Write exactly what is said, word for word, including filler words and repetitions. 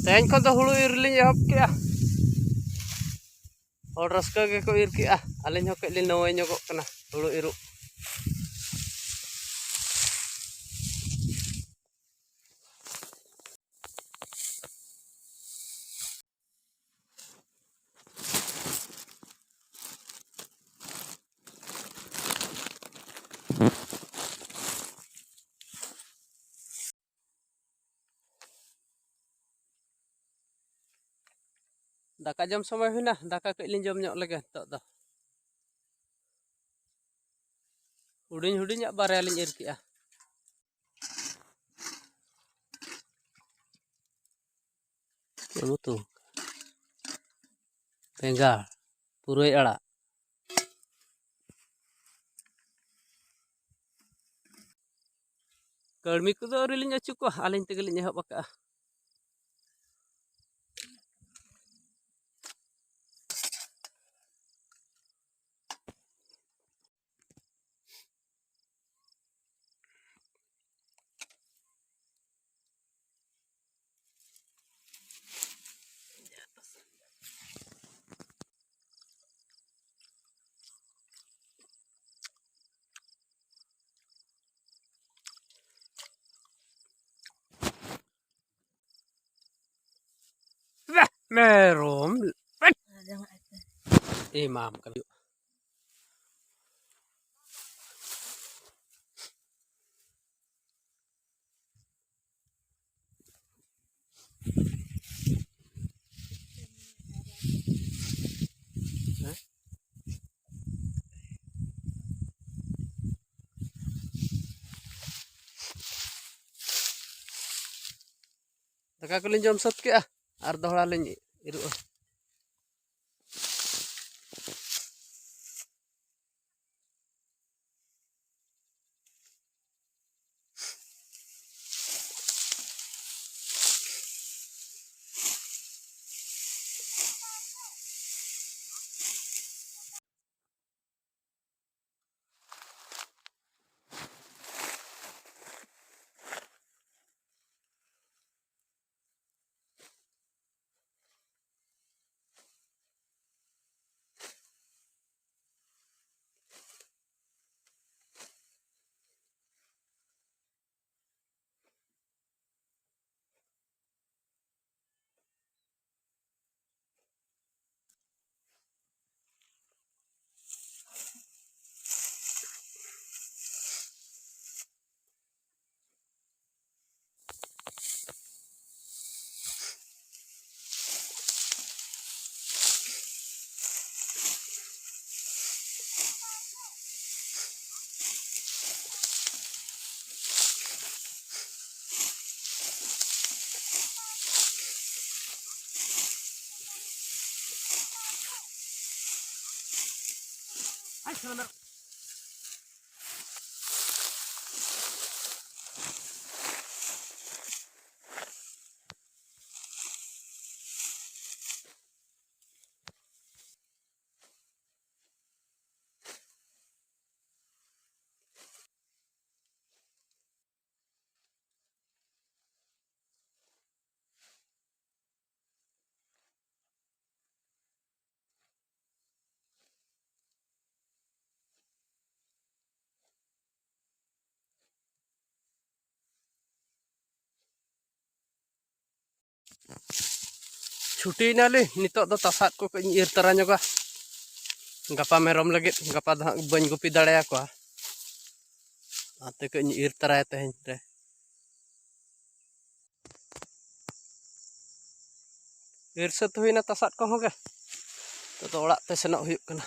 ᱛᱮᱦᱮᱧ ᱠᱷᱚᱱ ᱫᱚ ᱦᱩᱲᱩ ᱤᱨ ᱞᱤᱧ ᱮᱦᱚᱵ ᱠᱮᱜᱼᱟ᱾ ᱦᱚᱲ ᱨᱟᱹᱥᱠᱟᱹ ᱜᱮᱠᱚ ᱤᱨ ᱠᱮᱜᱼᱟ, ᱟᱹᱞᱤᱧ ᱦᱚᱸ ᱠᱟᱹᱡ ᱞᱤᱧ ᱱᱟᱹᱣᱟᱹᱭ ᱧᱚᱜᱚᱜ ᱠᱟᱱᱟ ᱦᱩᱲᱩ ᱤᱨᱚᱜ᱾ ᱫᱟᱠᱟ ᱡᱚᱢ ᱥᱚᱢᱚᱭ ᱦᱩᱭᱱᱟ, ᱫᱟᱠᱟ ᱠᱟᱹᱡ ᱞᱤᱧ ᱡᱚᱢ ᱧᱚᱜ ᱞᱮᱜᱮ ᱱᱤᱛᱚᱜ ᱫᱚ᱾ ᱦᱩᱰᱤᱧ ᱦᱩᱰᱤᱧᱟᱜ ᱵᱟᱨᱭᱟ ᱞᱤᱧ ᱤᱨ ᱠᱮᱜᱼᱟ᱾ ᱪᱮᱫ ᱩᱛᱩ? ᱵᱮᱸᱜᱟᱲ, ᱯᱩᱨᱟᱹᱭ ᱟᱲᱟᱜ᱾ ᱠᱟᱹᱲᱢᱤ ᱠᱚᱫᱚ ᱟᱹᱣᱨᱤ ᱞᱤᱧ ᱟᱹᱪᱩ ᱠᱚᱣᱟ, ᱟᱹᱞᱤᱧ ᱛᱮᱜᱮ ᱞᱤᱧ ᱮᱦᱚᱵ ᱟᱠᱟᱜᱼᱟ᱾ ᱢᱮᱨᱚᱢ ᱮᱢᱟᱢ ᱠᱟᱱᱟ᱾ ᱫᱟᱠᱟ ᱠᱚᱞᱤᱧ ᱡᱚᱢ ᱥᱟᱹᱛ ᱠᱮᱜᱼᱟ, ᱟᱨ ᱫᱚᱦᱲᱟ ᱞᱤᱧ ᱤᱨᱚᱜᱼᱟ᱾ ᱪᱷᱩᱴᱤᱭᱮᱱᱟᱞᱤᱧ᱾ ᱱᱤᱛᱚᱜ ᱫᱚ ᱛᱟᱥᱟᱫ ᱠᱚ ᱠᱟᱹᱡ ᱤᱧ ᱤᱨ ᱛᱟᱨᱟ ᱧᱚᱜᱟ᱾ ᱜᱟᱯᱟ ᱢᱮᱨᱚᱢ ᱞᱟᱹᱜᱤᱫ, ᱜᱟᱯᱟ ᱫᱚ ᱦᱟᱸᱜ ᱵᱟᱹᱧ ᱜᱩᱯᱤ ᱫᱟᱲᱮᱭᱟᱠᱚᱣᱟ᱾ ᱚᱱᱟᱛᱮ ᱠᱟᱹᱡ ᱤᱧ ᱤᱨ ᱛᱟᱨᱟᱭᱟ ᱛᱮᱦᱮᱧ ᱨᱮ᱾ ᱤᱨ ᱥᱟᱹᱛ ᱦᱩᱭᱱᱟ ᱛᱟᱥᱟᱫ ᱠᱚᱦᱚᱸ ᱜᱮ᱾ ᱱᱤᱛᱚᱜ ᱫᱚ ᱚᱲᱟᱜ ᱛᱮ ᱥᱮᱱᱚᱜ ᱦᱩᱭᱩᱜ ᱠᱟᱱᱟ᱾